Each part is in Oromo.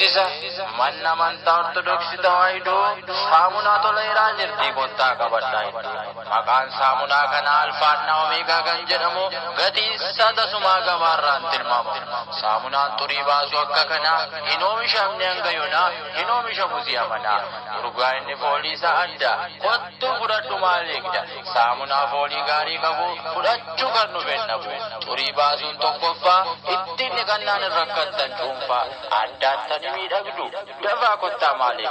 Beeksisa manni amantaa Ortodoksii Tawaahidoo saamunaa toleeraa jirti kottaa qabadhaa itti. Maqaan saamunaa kanaa Alfaanna Omeegaa kan jedhamu gatiin isaa tasumaa gabaarraan tilmaamamu. Saamunaan xurii baasu akka kanaa hin oomishamne hanga yoonaa hin oomishamu si'a manaa. Urgaa inni foolii isaa adda kottuu fudhadhu maal eegda. Saamunaa foolii gaarii qabu fudhachuu kan nu fedhabu. Xurii baasuun tokkoffaa ittiin dhiqannaan hin rakkattan cuunfaa. Addaattani miidhagdu dafaa kottaa maaliif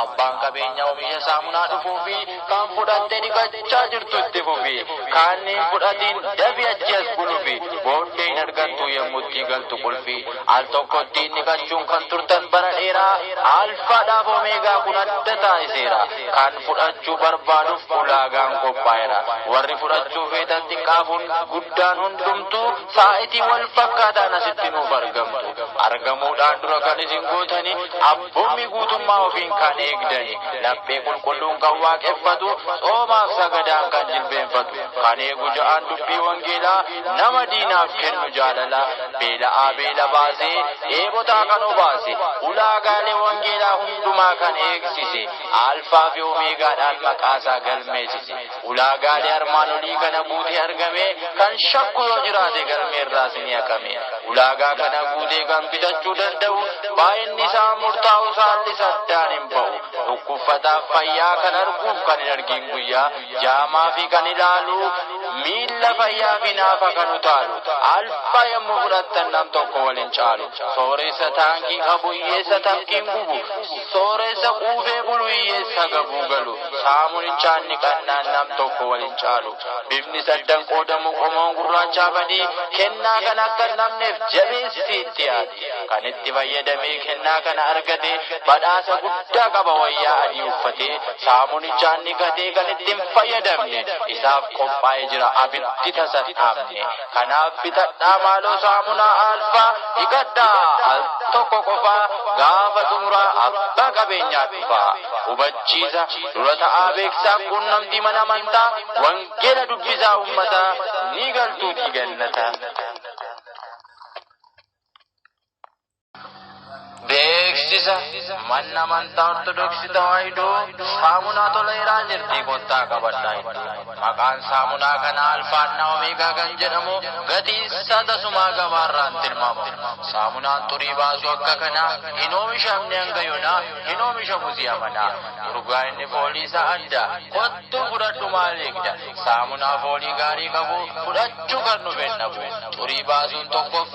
abbaan qabeenya oomisha saamunaa dhufuu fi kan fudhattee dhiqachaa jirtu itti fufi kaaniin fudhatiin dafi achi as bulufi booddee hin argattu yommuu itti galtu qulfi al tokkottiin dhiqachuun kan turtan bara dheeraa alfaadhaaf omeegaa kun adda taasiseera kan fudhachuu barbaaduuf ulaagaan qophaa'eera warri fudhachuu feetan xiqqaafuun guddaan hundumtuu saa'itii wal fakkaataan asitti nuuf argamtu argamuudhaan dura kan isin gootani abboommi guutummaa ofiin kan eegdani laphee qulqulluun kan waaqeffatu soomaaf sagadaan kan jilbeenfatu kan eegu ja'aan dubbii wangeelaa nama diinaaf kennu jaalala beela'aa beela baasee dheebotaa kan obaase ulaagaalee wangeelaa hundumaa kan eegsise alfaa fi omeegaadhaan maqaasaa galmeessise ulaagaalee armaan olii kana guutee argame kan shakku yoo jiraate galmeerraas ni haqame ulaagaa kana guutee kan bitachuu danda'u baay'inni isaa murtaa'u saalli saddaan hin ba'u dhukkubfataaf fayyaa kan arguuf kan hin argin guyyaa jaamaa fi kan ilaalu miilla fayyaa fi naafa kan utaalu alfaa yommuu fudhattan nam tokko waliin caalu sooressa taankii qabu hiyyeessa tafkiin gubu sooressa quufee bulu hiyyeessa gabuu galu saamunichaan dhiqannaan nam tokko waliin caalu bifni saddan qoodamu qomoon gurraachaa badii kennaa kan akka hin dhabneef jabeessi itti yaadi kan itti fayyadamee kennaa kana argate badhaasa guddaa qaba wayyaa adii uffatee saamunichaan dhiqatee kan itti hin fayyadamne isaaf qophaa'ee jira abiddi tasa dhaabne kanaaf bitadhaa maaloo saamunaa alfaa dhiqadhaa al tokko qofaa gaafa xumuraa abbaa qabeenyaa dhufaa hubachiisa dura ta'aa beeksisaa quunnamtii mana amantaa wangeela dubbisaa uummataa ni galtuutii gannata. Beeksisa manni amantaa Ortodoksii Tawaahidoo saamunaa toleeraa jirti kottaa qabadhaa itti. Maqaan saamunaa kanaa Alfaanna Omeegaa kan jedhamu gatiin isaa tasumaa gabaarraan tilmaamamu. Saamunaan xurii baasu akka kanaa hin oomishamne hanga yoonaa hin oomishamu si'a manaa. Urgaa inni foolii isaa adda kottuu fudhadhu maal eegda. Saamunaa foolii gaarii qabu fudhachuu kan nu fedhabu. Xurii baasuun tokkoffaa.